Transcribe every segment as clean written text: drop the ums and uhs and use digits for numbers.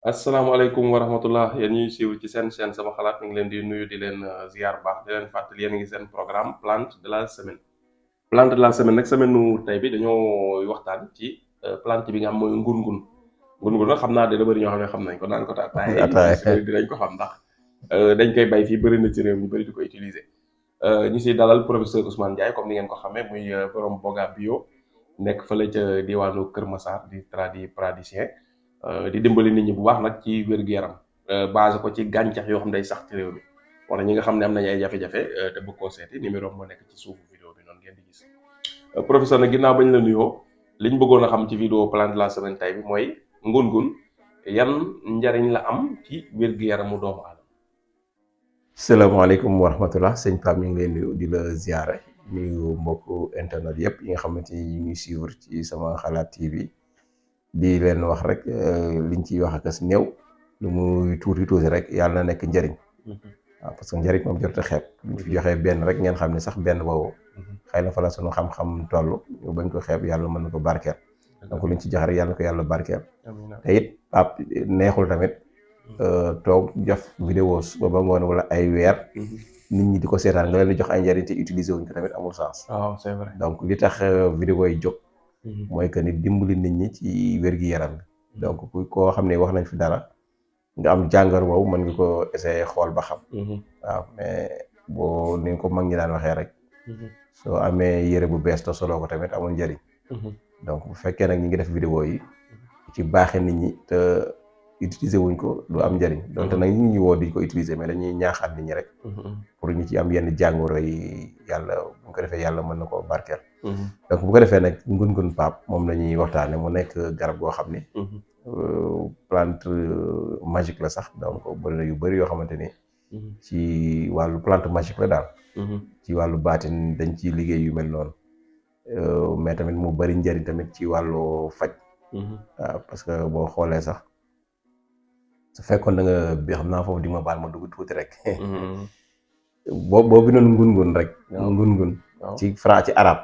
asalaamaaleykum wa rahmatullah yéen ñuy suivre ci seen chaîne sama xalaat ñu ngi leen di nuyu di leen ziar baax di leen fàttali yéen a ngi seen programme plante de la semaine. Plante de la semaine nag semaine nu tey bi dañoo waxtaan ci plante bi nga xam mooy ngun-ngun. Ngun-ngun nag xam naa dina bëri ñoo xam ne xam nañ ko naan ko te ataaya yi ñu si bëri dinañ ko xam ndax dañ koy bay fii bëri na ci réew ñu bëri di ko utiliser. ñu siy dalal professeur Ousmane Ndiaye comme ni ngeen ko xamee muy borom Boga bio nekk fële ca diwaanu Kër Massar di praticien. Di dimbali nit ñi bu baax nag ci wér-gu-yaram basé ko ci gàncax yoo xam day sax ci réew mi wala ñi nga xam ne am nañu ay jafe-jafe te bëgg koo seeti numéro moo nekk ci suufu vidéo bi noonu ngeen di gis. Professeur nag ginnaaw bañ la nuyoo liñ bëggoon a xam ci vidéo plante de la semaine tey bi mooy ngun-ngun yan njariñ la am ci wér-gu-yaramu doomu aadama. salaamaaleykum wa rahmatullah sëñ Pape ñu ngi leen nuyu di la ziare nuyu mbokku internet yëpp yi nga xamante ni ñu ngi suivre ci sama xalaat TV. di leen wax rek liñ ciy wax ak as néew lu muy tuuti rek yàlla na nekk njëriñ. waaw parce que njëriñ moom jot a xeeb. buñ fi joxee benn rek ngeen xam ne sax benn boobu. xëy na fa la sunu xam-xam toll ñu bañ ko xeeb yàlla mën na ko barkeel. donc liñ ci joxe rek yàlla na ko yàlla barkeel. te it ab neexul tamit toog def vidéo suba ba ngoon wala ay weer. nit ñi di ko seetaan nga leen di jox ay njëriñ te utiliser wuñ ko tamit amul sens. waaw c'est vrai. donc li tax vidéo yi jóg. mooy que ni dimbali nit ñi ci wér-gi-yaram bi. donc koo xam ne wax nañ fi dara nga am jàngar woowu mën nga ko essayer xool ba xam. waaw mais boo ni ko mag ñi daan waxee rek. soo amee yére bu bees te soloo ko tamit amul njëriñ. donc bu fekkee nag ñi ngi def vidéo yi ci baaxee nit ñi te utiliser wuñ ko du am njëriñ. donte nag ñi woo di ko utiliser mais dañuy ñaaxaat nit ñi rek. pour ñu ci am yenn jàngoro yi yàlla bu ko defee yàlla mën na koo barkeel. donc bu ko defee nag ngun-ngun Pape moom la ñuy waxtaane mu nekk garab goo xam ni plante magique la sax donc bëri na yu bëri yoo xamante ni ci wàllu plante magique la daal. ci wàllu baatin dañ ciy liggéey yu mel noonu mais tamit mu bëri njëriñ tamit ci wàllu faj. waaw parce que boo xoolee sax su fekkoon da nga bi xam naa foofu di ma baal ma dugg tuuti rek. boo bindoon ngun-ngun rek. ngun-ngun ci ci arab.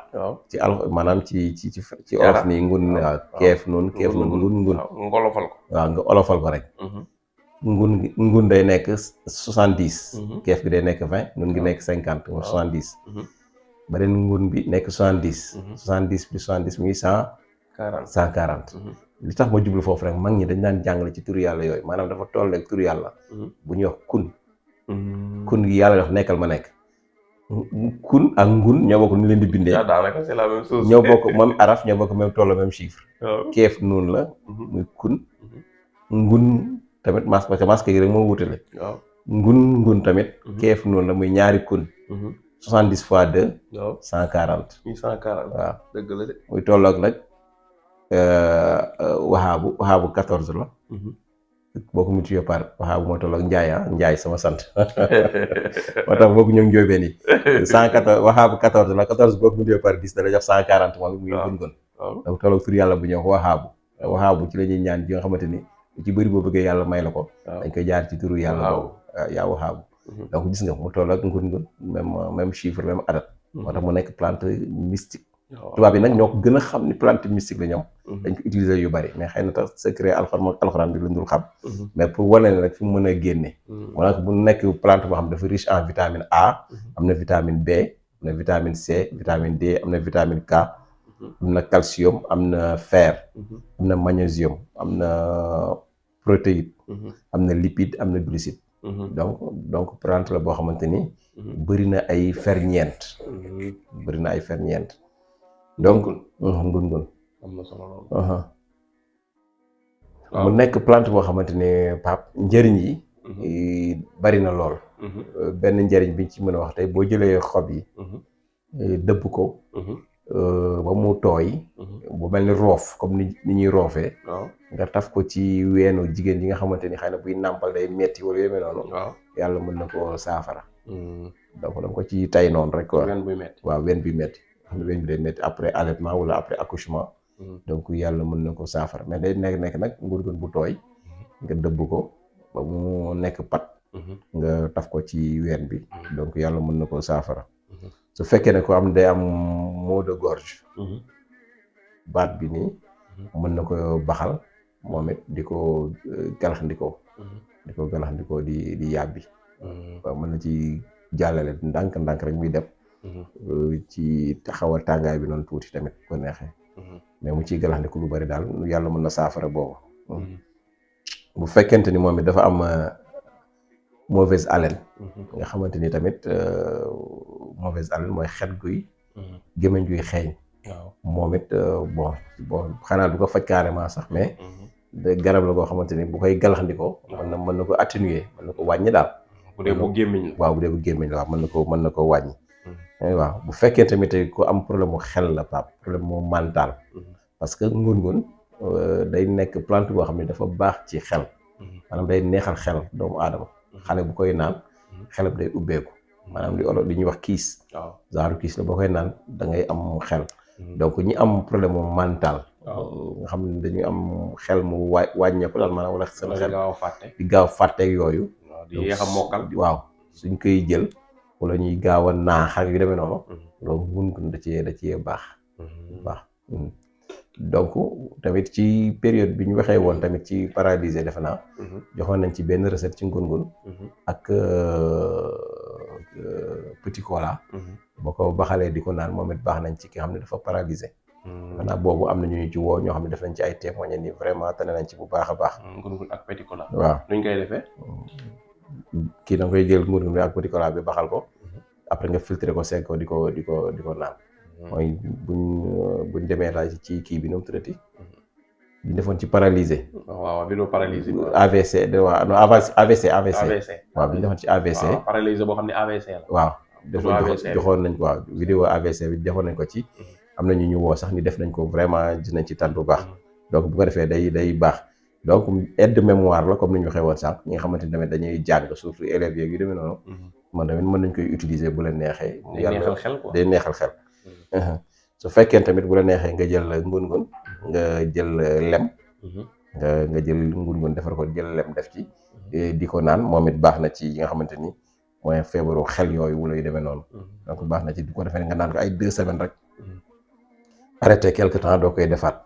ci maanaam ci olof nii ngun. waaw keef noonu ngun. nga olofal ko. waaw nga olofal ko rek. ngun day nekk 70. keef bi day nekk 20 ngun gi nekk 50 moom 70. beneen ngun bi nekk 70. 70 plus 70 muy 140. li tax ma jublu foofu rek mag ñi dañ daan jàngale ci turu yàlla yooyu maanaam dafa toll ak turu yàlla. bu ñuy wax kun gi yàlla wax nekkal ma nekk. kun ak ngun ñoo bokk ni leen di bindee. daanaka c'est la même chose. ñoo bokk même araf ñoo bokk même toll même chiffre. keef noonu la. muy kun. ngun tamit parce que masque yi rek moo wutale. ngun tamit. keef noonu la muy ñaari kun. 70 fois 2. 140. muy 140. waaw dëgg la de. muy tolloog nag waxaabu 14 la. boo ko multiplié par waxaabu moo tolloog Njaay sama sant. moo tax boo ko ñoom njóobeen yi 114 waxaabu 14 la 14 boo ko multiplié par 10 da la jox 140 moom muy ngun-ngun. donc tolloog tur yàlla bu ñëw waxaabu ci la ñuy ñaan ji nga xamante ni ci bëri boo bëggee yàlla may la ko. dañ koy jaar ci turu yàlla boobu yaa waxaabu. donc gis nga mu tolloog ngun-ngun même chiffre même adat. moo tax mu nekk plante mystique. tubaab yi nag ñoo ko gën a xam ni plante mystique la ñoom. dañ ko utiliser yu bari mais xëy na tax secret alxuraan bi lañ dul xam. mais pour wane ne rek fi mu mën a génne. wala bu nekk plante boo xam dafa riche en vitamine A. am na vitamine B am na vitamine C vitamine D am na vitamine K. am na calcium am na fer. am na magnésium am na protéine. am na lipide am na glucide. donc plante la boo xamante ni. bëri na ay ferñeent. donc ngun-ngun am na solo lool. mu nekk plante boo xamante ne Pape njëriñ yi. bari na lool. benn njëriñ biñ ci mën a wax tey boo jëlee xob yi. dëbb ko. ba mu tooy. bu mel ni roof comme ni ñuy roofee. nga taf ko ci weenu jigéen yi nga xamante ni xëy na buy nàmpal day metti wala yéeme noonu. yàlla mën na ko saafara. donc danga ko ci tay noonu rek. ween buy metti. waaw ween buy metti. xam ne weñ bi day metti après allaitement wala après accouchement. donc yàlla mën na ko saafara mais day nekk nag ngun-ngun bu tooy. nga dëbb ko ba mu nekk pat. nga taf ko ci ween bi. donc yàlla mën na ko saafara. su fekkee ne ko am day am maux de gorge. baat bi nii. mën na ko baxal moom it di ko galaxndikoo di yàbbi waaw mën na ci jàllale ndànk rek muy dem ci taxawal tàngaay bi noonu tuuti tamit ko neexee mais mu ciy galaxndiku lu bari daal yàlla mën na saafara boobu bu fekkente ni moom it dafa am mauvaise haleine nga xamante ni tamit mauvaise haleine mooy xet guy gémmiñ guy xeeñ moom it bon xanaa du ko faj carrément sax mais garab la goo xamante ni bu koy galaxndikoo mën na ko atténuer mën na ko wàññi daal bu dee bu gémmiñ waaw bu dee bu gémmiñ la waaw mën na ko wàññi waaw bu fekkee tamit ku am problème mu xel la Pape problème mu mental parce que ngun-ngun day nekk plante boo xam ne dafa baax ci xel maanaam day neexal xel doomu aadama xale bu koy naan xelam day ubbeeku maanaam li ñuy wax kiis genre kiis la boo koy naan da ngay am xel donc ñi am problème mu mental nga xam ne dañuy am xel mu wàññeeku daal maanaam wala seen xel di gaaw fàtte yooyu di yéex a mokkal waaw suñ koy jël wala ñuy gaaw a naax ak yu demee noonu loolu ngun-ngun da cee baax donc tamit ci période bi ñu waxee woon tamit ci paralysé defe naa joxoon nañ ci benn recette ci ngun-ngun ak petit cola boo ko baxalee di ko naan moom it baax nañ ci ki nga xam ne dafa paralysé defe naa boobu am na ñu ci woo ñoo xam ne def nañ ci ay témoigné ni vraiment tane nañ ci bu baax a baax ngun-ngun ak petit cola waaw nuñ koy defee kii da nga koy jël ngun-ngun bi ak petit cola bi baxal ko après nga filtré ko segg ko di ko naan mooy buñ demee laaj ci kii bi nu mu tuddati bi defoon ci paralysé waaw bi doo paralysé AVC waaw non AVC waaw bi ñu defoon ci AVC paralysé boo xam ne AVC la waaw joxoon nañ ko waaw vidéo AVC bi defoon nañ ko ci am na ñu woo sax ni def nañ ko vraiment dinañ ci tànn bu baax donc bu ko defee day baax donc aide de mémoire la comme ni ñu waxee woon sànq ñi nga xamante ni tamit dañuy jàng surtout élèves yeeg yu demee noonu man tamit mën nañ koy utiliser bu leen neexee day neexal xel su fekkee tamit bu la neexee nga jël ngun-ngun nga jël lem nga jël ngun-ngun defar ko jël lem def ci di ko naan moom it baax na ci yi nga xamante ni mooy feebaru xel yooyu wala yu demee noonu donc baax na ci du ko defee nga naan ko ay 2 semaines rek arrêté quelque temps doo koy defaat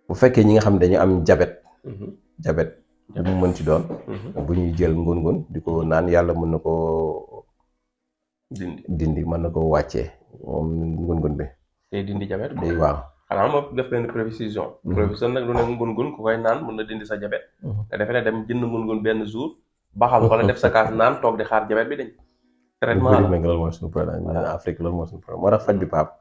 bu fekkee ñi nga xam ne dañu am diabète bu mu mën ci doon bu ñuy jël ngun-ngun di ko naan yàlla mën na ko dindi mën na ko wàccee moom ngun-ngun bi day dindi diabète day waaw xanaa ma def benn précision prévision nag lu ne ngun-ngun ku koy naan mën na dindi sa diabète nga defee ne dem jënd ngun-ngun benn jour baxal wala def sa kaas naan toog di xaar diabète bi dañ traitement la loolu mooy suñu problème ñu ne Afrique loolu mooy suñu problème moo tax faj bi Pape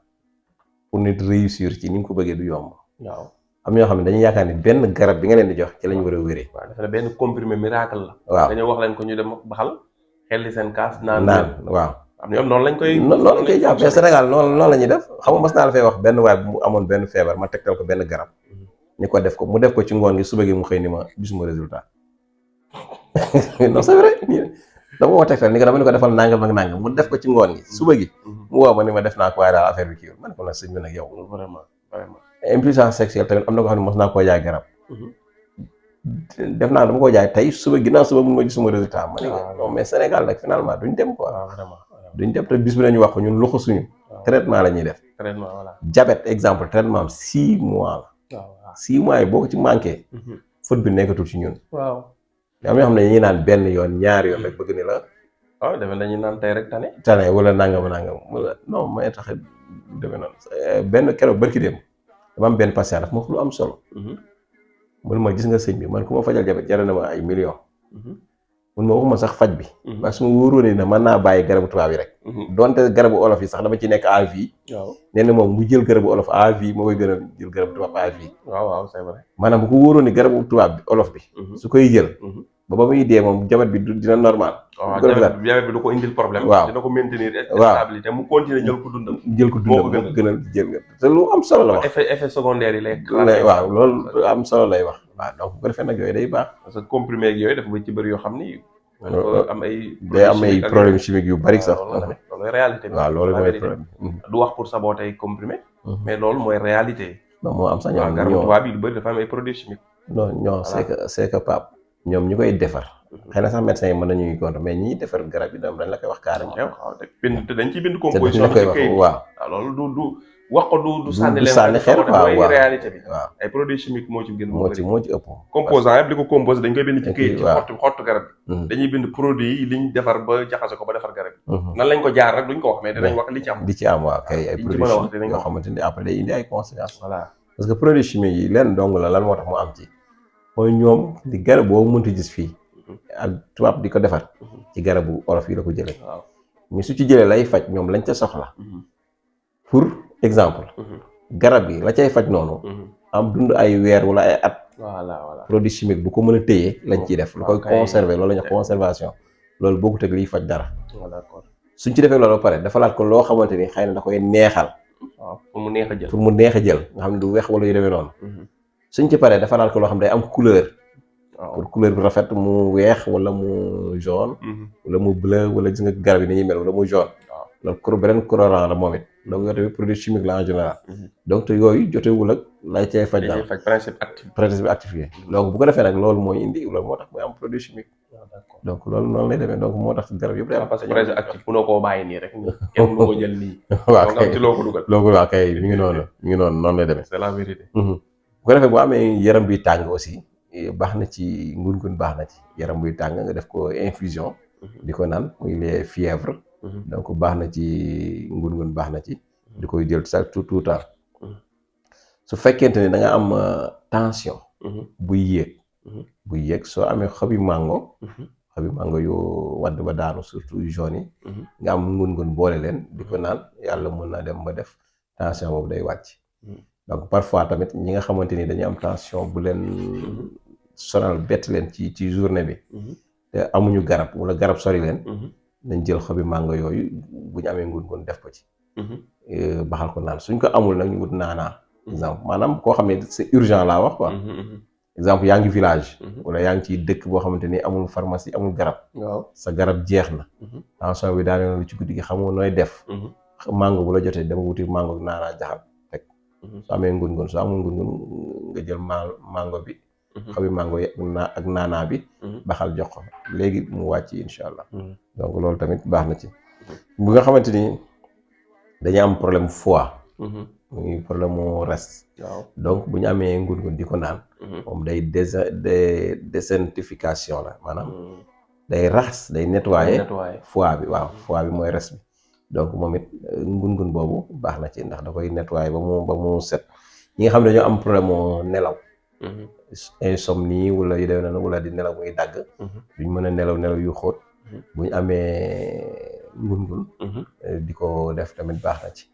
pour nit réussir ci ni nga ko bëggee du yomb waaw am ñoo xam ne dañuy yaakaar ni benn garab bi nga leen di jox ci lañ war a wéree waaw dafa ne benn comprimé miracle la waaw dañoo wax leen ko ñu dem baxal xelli seen kaas naan waaw am ñoom noonu lañ koy jàppee Sénégal noonu la ñuy def xam nga mas naa la fay wax benn waay bu mu amoon benn feebar ma tegtal ko benn garab ñu ko def ko mu def ko ci ngoon gi suba gi mu xëy ni ma gisuma résultat non c'est vrai dama woo tegtal ni ko dama ni ko defal nangam ak nangam mu def ko ci ngoon gi suba gi mu woo ma ni ma def naa ko waaye daal affaire bi kii man ko nag sëñ bi nag yow vraiment impuissance sexuelle tamit am na ko xam ne mos naa koo jaay garab def naa dama koo jaay tey suba ginnaaw suba mun ma gisuma résultat ma ne non mais Sénégal nag finalement duñ dem quoi duñ dem te bis bi nañu wax ko ñun loxo suñu traitement la ñuy def traitement voilà diabète exemple traitement am 6 mois la 6 mois yi boo ko ci manqué faute bi nekkatul ci ñun waaw am yoo xam ne dañuy naan benn yoon ñaari yoon rek bëgg ni la waaw defe dañuy naan tey rek tane wala nangam wala non may tax demee noonu benn keroog barki dem dama am benn patient daf ma wax lu am solo mun ma gis nga sëñ bi man ku ma fajal diabète jar na ma ay millions mun ma waxuma sax faj bi waaye su ma wóoroon ne mën naa bàyyi garabu tubaab yi rek donte garabu olof yi sax dama ci nekk à vie nee na moom mu jël garabu olof à vie moo koy gën a jël garabu tubaab à vie waaw c'est vrai maanaam bu ko wóoroon ni garabu tubaab bi olof bi su koy jël ba muy dee moom diabète bi dina normal waaw diabète bi du ko indil problème waaw dina ko maintenir stabilité mu continuer jël ko dundam moo gënal jël nga te lu am solo la wax effet secondaire yi lay waaw loolu am solo lay wax waaw donc bu ko defee nag yooyu day baax parce que comprimé ak yooyu dafa ba ci bëri yoo xam ni am ay day am ay problème chimique yu bari sax loolu réalité bi waaw loolu mooy problème du wax pour saboter comprimé mais loolu mooy réalité non moo am sax ñoom garabu tubaab yi lu bëri dafa am ay produits chimiques non c'est que Pape ñoom ñu koy defar xëy na sax médecins yi mën nañuy compte mais ñiy defar garab yi dañ la koy wax carrément bind te dañ ciy bind composition koy wax waaw loolu du wax ko du sànni du leen sànni xeer quoi mooy waaw réalité bi. waaw ay produits chimiques moo ci gën moo ci ëpp. composant yëpp li ko composé dañ koy bind ci këyit ci waaw xottu garab bi. dañuy bind produit yi liñ defar ba jaxase ko ba defar garab bi. nan lañ ko jaar rek duñ ko wax mais dinañ wax li ci am. li ci am waaw kay ay produits chimiques yoo xamante ni après day indi ay conséquences. voilà parce que produits chimiques yi leen dong la lan moo tax mu am ci mooy ñoom di garab boobu mënti gis fii ak tubaab di ko defar ci garabu olof yi la ko jëlee. waaw mais su ci jëlee lay faj ñoom lañ ca soxla. pour exemple. garab gi la cay faj noonu. am dund ay weer wala ay at. voilà produit chimique bu ko mën a téye lañ ciy def. lu koy conserver loolu la ñuy wax conservation. loolu bokkut ak liy faj dara. d'accord suñ ci defee loolu ba pare defalaat ko loo xamante ni xëy na da koy neexal. waaw pour mu neex a jël. pour mu neex a jël nga xam ne du weex wala yu demee noonu. suñ ci paree defalaat ko loo xam ne day am couleur. pour couleur bi rafet mu weex wala mu jaune. wala mu bleu wala gis nga garab yi ni ñuy mel wala mu jaune. loolu beneen colorant la moom it. donc yooyu tamit produit chimique la en général. donc te yooyu jotewul ak lay cay faj daal principe actif yi. donc bu ko defee nag loolu mooy indi loolu moo tax muy am produit chimique. donc loolu noonu lay demee donc moo tax garab yëpp day am. parce que principe actif mënoo koo bàyyi nii rek kenn mënu ko jël nii. waaw kay ci loo ko dugal. loo ko waaw kay mi ngi noonu noonu lay demee. c'est la vérité. bu ko defee bu amee yaram buy tàng aussi baax na ci ngun-ngun baax na ci yaram buy tàng nga def ko infusion. di ko naan muy les fièvres. donc baax na ci ngun-ngun baax na ci. di koy jël sax tout temps. su fekkente ni da nga am tension. buy yéeg soo amee xobi mango. xobi mango yu wadd ba daanu surtout jaune yi. nga am ngun-ngun boole leen di ko naan yàlla mën na dem ba def tension boobu day wàcc. donc parfois tamit ñi nga xamante ni dañuy am tension bu leen sonal bett leen ci journée bi. te amuñu garab wala garab sori leen. nañ jël xobi mango yooyu bu ñu amee ngun-ngun def ko ci. baxal ko naan suñ ko amul nag ñu wut naanaa. exemple maanaam koo xam ne c'est urgent laa wax quoi. exemple yaa ngi village. wala yaa ngi ci dëkk boo xamante ni amul pharmacie amul garab. waaw sa garab jeex na. tension bi daanaka lu ci guddi gi xamoo nooy def. mango bu la jotee dama wuti mango naanaa jaxal teg. su amee ngun-ngun su amul ngun-ngun nga jël mango bi. xobi mango yi ak naanaa bi. baxal jox ko léegi mu wàcc incha allah. donc loolu tamit baax na ci. bu nga xamante ni dañuy am problème foie. muy problème mu res. donc bu ñu amee ngun-ngun di ko naan. moom day désintoxication la maanaam. day raxas day nettoyer. foie bi waaw foie bi mooy res bi. donc moom it ngun-ngun boobu baax na ci ndax da koy nettoyer ba mu set. ñi nga xam ne dañoo am problème mu nelaw. insomnie wala yu demee noonu wala di nelaw muy dagg. duñ mën a nelaw yu xóot. bu ñu amee ngun-ngun. di ko def tamit baax na ci.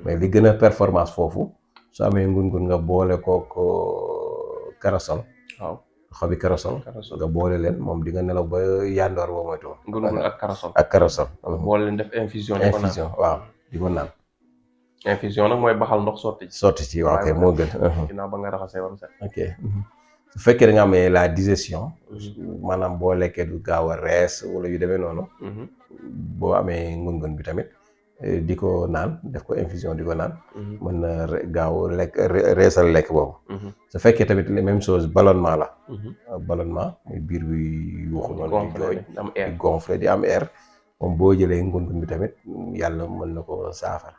mais li gën a performance foofu su amee ngun-ngun nga boole ko karasol. waaw xobi karasol. nga boole leen moom di nga nelaw ba yandoor boo moytu. ngun-ngun ak karasol. boole leen def infusion. waaw di ko naan. infusion nag mooy baxal ndox sotti ci waaw kay moo gën. ginnaaw ba nga raxasee ba mu set. ok su fekkee da nga amee la digestion. maanaam boo lekkee du gaaw a rees wala yu demee noonu. boo amee ngun-ngun bi tamit. di ko naan def ko infusion di ko naan. mën na gaaw lekk reesal lekk boobu. su fekkee tamit la même chose ballonnement la. ballonnement muy biir bi yuuxu noonu di jooy di gonflé di am air. moom boo jëlee ngun-ngun bi tamit yàlla mën na ko saafara.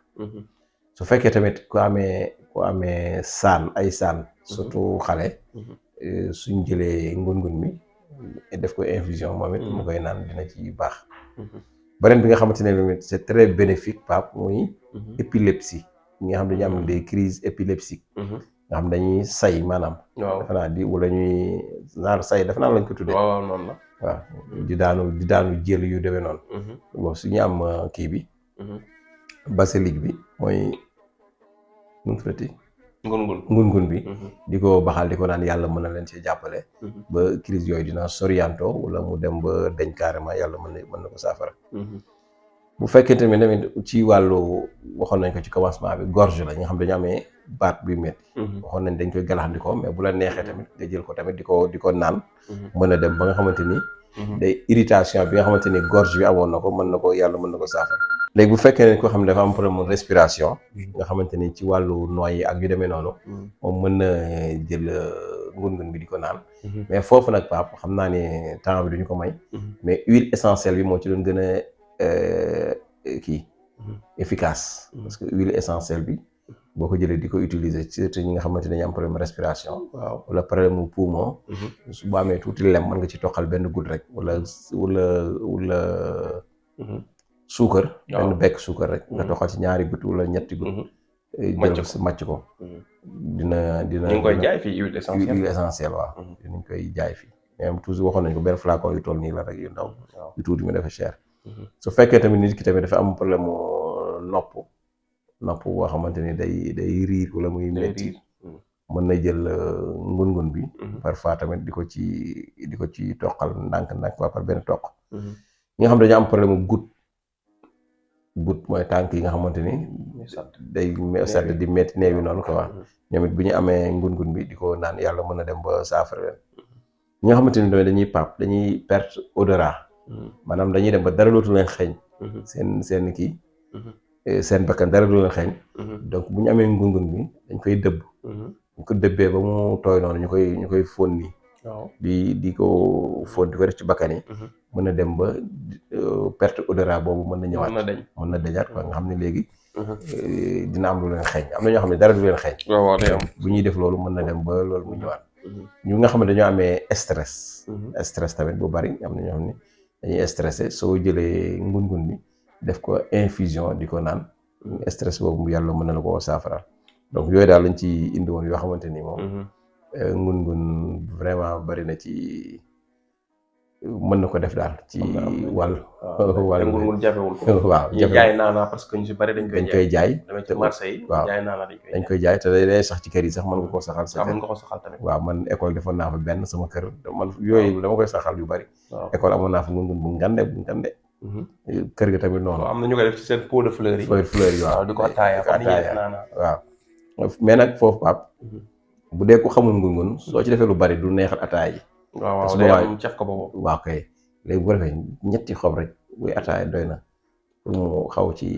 su fekkee tamit ku amee saan ay saan. surtout xale. suñ jëlee ngun-ngun mi def ko infusion moom it mu koy naan dina ci baax. beneen bi nga xamante ne c'est très bénéfique Pape muy épilepsie ñi nga xam dañu am des crises épileptiques. nga xam dañuy say maanaam. waaw dafa naa di wala ñuy naan say dafa naa lañ ko tuddee. waaw noonu la. waaw di daanu jël yu demee noonu. bon su ñu am kii bi. basilic bi mooy nu mu tuddati. ngun-ngun bi. di ko baxal di ko naan yàlla mën na leen cee jàppale. ba crise yooyu dina sorianto wala mu dem ba deñ carrément yàlla mën na ko saafara. bu fekkente ne tamit ci wàllu waxoon nañ ko ci commencement bi gorge la ñi nga xam dañu amee baat buy métti. waxoon nañ dañ koy galaxandikoo mais bu la neexee tamit nga jël ko tamit di ko naan. mën a dem ba nga xamante ni. day irritation bi nga xamante ni gorge bi amoon na ko yàlla mën na ko saafara. léegi bu fekkee ne koo xam ne dafa am problème respiration. nga xamante ni ci wàllu noyyi ak yu demee noonu. moom mën na jël ngun-ngun bi di ko naan. mais foofu nag Pape xam naa ne temps bi duñu ko may. mais huile essentielle bi moo ci doon gën a kii. efficace. parce que huile essentielle bi boo ko jëlee di ko utiliser surtout ñi nga xamante ne dañuy am problème respiration. waaw wala problème mu poumon. su boo amee tuuti lem mën nga ci toqal benn goutte rek wala suukar. benn bekk suukar rek. nga toqal ci ñaari goutte wala ñetti goutte. màcc ko. dina ñu ngi koy jaay fii huile essentielle waaw. dinañ koy jaay fii. mais toujours waxoon nañ ko benn flacon yu toll nii la rek yu ndaw. yu tuuti mu dafa cher. su fekkee tamit nit ki tamit dafa am problème mu nopp boo xamante ni day riir wala muy metti mën na jël ngun-ngun bi. parfois tamit di ko ci toqal ndànk-ndànk waa par benn toq. ñi nga xam dañu am problème mu goutte mooy tànk yi nga xamante ni day sedd di metti neew yi noonu ko wax ñoom it bu ñu amee ngun-ngun bi di ko naan yàlla mën na dem ba saafara leen. ñi nga xamante ni dañuy perte odorat. maanaam dañuy dem ba dara dootu leen xeeñ. seen kii. seen bakkan dara dootu leen xeeñ. donc bu ñu amee ngun-ngun bi dañ koy dëbb. ñu ko dëbbee ba mu tooy noonu ñu koy fóon nii. di ko fóon di ko def ci bakkan yi. mën na dem ba perte odorat boobu mën na ñëwaat. mën na dajaat quoi nga xam ne léegi. dina am lu leen xeeñ am na ñoo xam ne dara du leen xeeñ. bu ñuy def loolu mën na dem ba loolu mu ñëwaat. ñu nga xam ne dañoo amee stress. stress tamit bu bari am na ñoo xam ne dañuy stressé soo jëlee ngun-ngun bi def ko infusion di ko naan. stress boobu yàlla mën na la koo saafaral. donc yooyu daal lañ ci indi woon yoo xamante ni moom. ngun-ngun vraiment bari na ci mën na ko def daal ci wàll. waaw ngun-ngun jafewul ko. waaw jafewul jaay naana parce que ñu si bari dañ koy jaay. dama ci marché yi. waaw jaay naana dañ koy jaay te day sax ci kër yi sax mën nga koo saxal. mën nga ko saxal tamit. waaw man école defoon naa fa benn sama kër man yooyu dama koy saxal yu bari. école amoon naa fa ngun-ngun bu ngande. kër ga tamit noonu. am na ñu koy def ci seen pot de fleurs yi. fleurs yi waaw di ko attaaya waaw. mais nag foofu Pape. bu dee ko xamul ngun-ngun soo ci defee lu bari du neexal attaaya ji. waaw day am caf ko boobu. waaw kay léegi bu defee ñetti xob rek buy attaaya doy na pour mu xaw ci.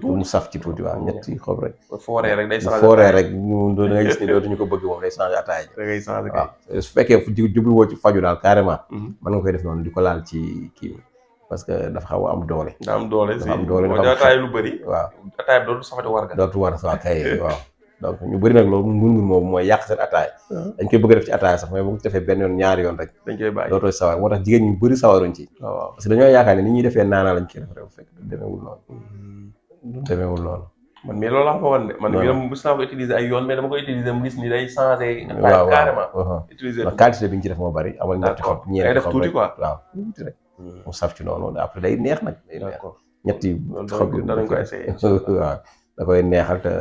mu saf ci tuuti waaw ñetti xob rek. bu fooree rek day changé. bu fooree rek da ngay gis ni dootuñu ko bëgg moom day changé attaaya ji. da ngay changé kay. waaw su fekkee jubluwoo ci faju daal carrément. mën nga koy def noonu di ko laal ci kii parce que dafa xaw a am doole. daa am doole si dafa am doole dafa attaaya lu bëri. waaw attaaya bi dootu safati warga. dootu war waaw kay waaw. donc ñu bëri nag loolu ngun-ngun moom mooy yàq seen attaaya. dañ koy bëgg a def ci attaaya sax mais bu ko defee benn yoon ñaari yoon rek. dañ koy bàyyi dootoo sawar moo tax jigéen ñu bëri sawaruñ ci. waaw parce que dañoo yaakaar ne ni ñuy defee naanaa lañ koy def rek bu fekk demeewul noonu. man mii loolu laa ko wan de. man mii dama gis naa ko utiliser ay yoon mais dama koy utiliser mu gis ni day changé. attaaya carrément. utiliser quantité bi ñu ci def moo bëri. amal ñetti xob ñeenti xob tuuti quoi. waaw tuuti rek. mu saf ci noonu après day neex nag. day neex ñetti xob yi danañ ko essayé. waaw da koy neexal te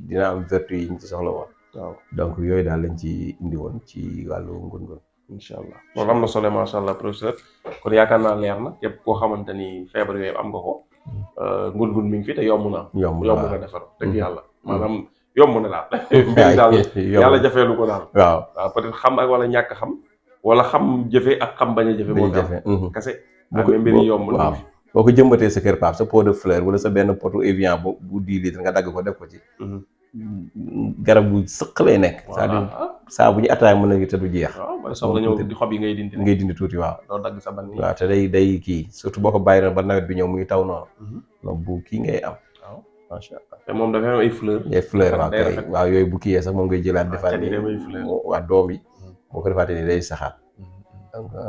dina am vertu yi ñu ci soxla woon. waaw donc yooyu daal lañ ci indi woon ci wàllu ngun-ngun. incha allah loolu am na solo macha allah professeur kon yaakaar naa leer na képp koo xamante ni feebar yooyu am nga ko. ngun-ngun mi ngi fi te yomb na. yomb na defar dëgg yàlla. maanaam yomb na daal. yàlla jafeelu ko daal. waaw peut-être xam ak wala ñàkk xam. wala xam jëfe ak xam bañ a jëfe. moo jafe kese. mais mbir yi yomb na. boo ko jëmbatee sa kër Pape sa pot de fleur wala sa benn potu Evian bu 10 litres nga dagg ko def ko ci. garab bu sëq lay nekk. c'est-à-dire saa bu ñu attaaya mën na te du jeex. waaw soxla ñëw di xob yi ngay dindi tuuti waaw. doo dagg sa ban. waaw te day kii surtout boo ko bàyyi na ba nawet bi ñëw muy taw noonu. donc bu kii ngay am. waaw macha allah. te moom dafa am ay fleurs. ay fleurs waaw kay waaw yooyu bu kiyee sax moom ngay jëlaat defaat ni waa doom yi. boo ko defaatee ni day saxaat.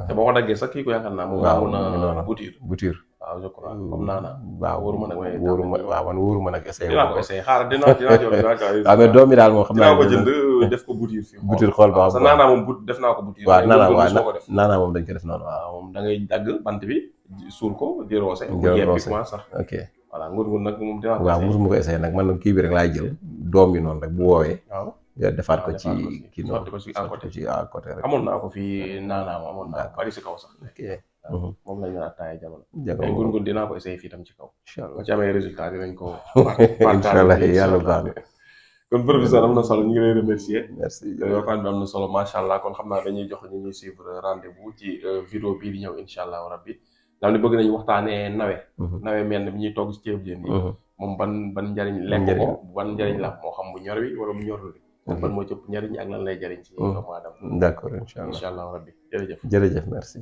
te boo ko daggee sax kii ko yaakaar naa moom. waaw mun a bouture. waaw je crois comme naana. waaw wóoruma nag essayé. dinaa ko essayé xaaral dinaa jël waaw mais doom yi daal moom xam naa. dinaa ko jënd def ko bouture fii. bouture xool ba xam naanaa moom def naa ko bouture. waaw naanaa moom dañ ko def noonu waaw. moom da ngay dagg bant bi suur ko di roose. sax ok voilà ngun-ngun nag moom dinaa ko. waaw mosuma ko essayé nag man kii bi rek laay jël doom yi noonu rek bu woowee. waaw nga defaat ko ci kii noonu sotti ko ci à côté rek. amoon naa ko fii naanaa amoon naa ko bari si kaw sax. moom lañ leen attaaya jamono. ngun-ngun dinaa ko essayé fii tam ci kaw. incha allah ba ci amee résultat dinañ ko. incha allah yàlla baax na. kon professeur am na solo ñu ngi lay remercier. merci waxtaan bi am na solo macha allah kon xam naa dañuy jox ñu ñuy suivre rendez-vous ci vidéo bii di ñëw incha allah rabbi. daal ni bëgg nañu waxtaanee nawe. nawe mel bi ñuy togg ci ceeb jën yi. moom ban njariñ lekk ko ban njariñ la moo xam bu ñor wi wala bu ñorul. ban moo ci ëpp njariñ ak lan lay jariñ ci doomu aadama. d'accord incha allah rabbi jërëjëf merci.